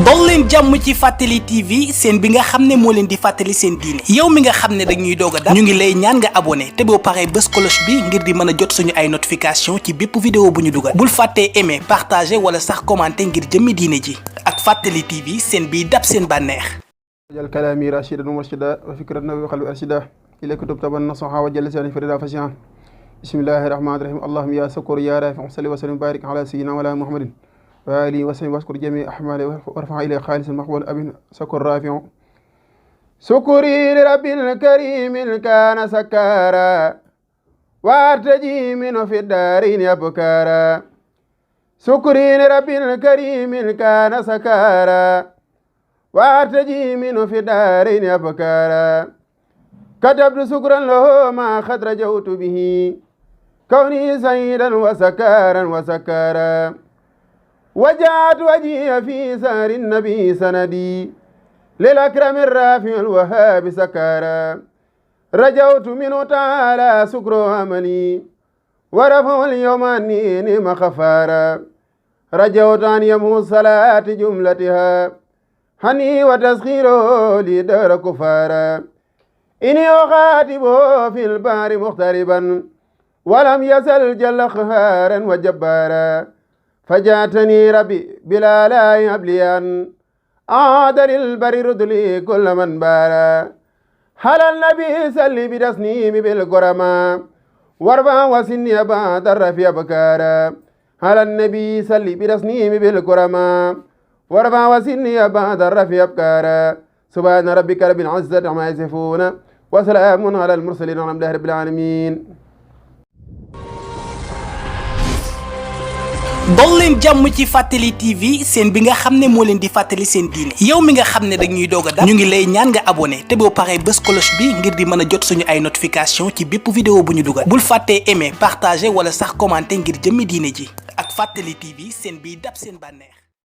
dol leen jàmm ci Fàttali TV seen bi nga xam ne moo leen di fàttali seen diine yow mi nga xam ne dañuy doog a dab ñu ngi lay ñaan nga abonné te boo paree bës cloche bi ngir di mën a jot suñu ay notification ci bépp vidéo bu ñu dugal bul fàttee aimer partager wala sax commenter ngir jëmmi diine ji ak Fàttali TV seen biy dab seen bànneex jal kalaami rashidan wa murshida wa fikran wa qalbi arshida ila kutub taban nasuha wa jalla sani farida fasihan bismillahi rahmani rahim allahumma ya sakur ya rafi salli wa sallim barik ala sayyidina wala muhammadin wa alihi wa sahbihi waskur jami ahmali warfa ila khalis maqbul abin sakur rafi'u sukuri li rabbil karim kana sakara wartaji min fi darin yabkara sukuri li rabbil karim kana sakara wartaji min fi darin yabkara كتبت سكرا له ما قد رجوت به كوني سيدا وسكارا وسكارا وجعت وجهي في سهر النبي سندي للأكرم الرافع الوهاب سكارا رجوت منه تعالى سكر عملي ورفع اليوم عني نعم خفارا رجوت أن يمو الصلاة جملتها هني وتسخيره لدار كفارا إني أخاطبه في البحر مغتربا ولم يزل جل قهارا وجبارا فجاتني ربي بلا لا يبليا أعاد للبر ردلي كل من بارا هل النبي سلي بتسنيم بالقرما وارفع وسني بعد الرفيع بكارا هل النبي سلي بتسنيم بالقرما وارفع وسني بعد الرفيع بكارا سبحان ربك رب العزة عما يصفون وسلام على المرسلين والحمد لله رب العالمين dol leen jàmm ci Fàttali TV seen bi nga xam ne moo leen di fàttali seen diine yow mi nga xam ne dañuy doog a dab ñu ngi lay ñaan nga abonné te boo paree bës cloche bi ngir di mën a jot suñu ay notification ci bépp vidéo bu ñu dugal bul fàttee aimer partager wala sax commenter ngir jëmmi diine ji ak Fàttali TV seen biy dab seen bànneex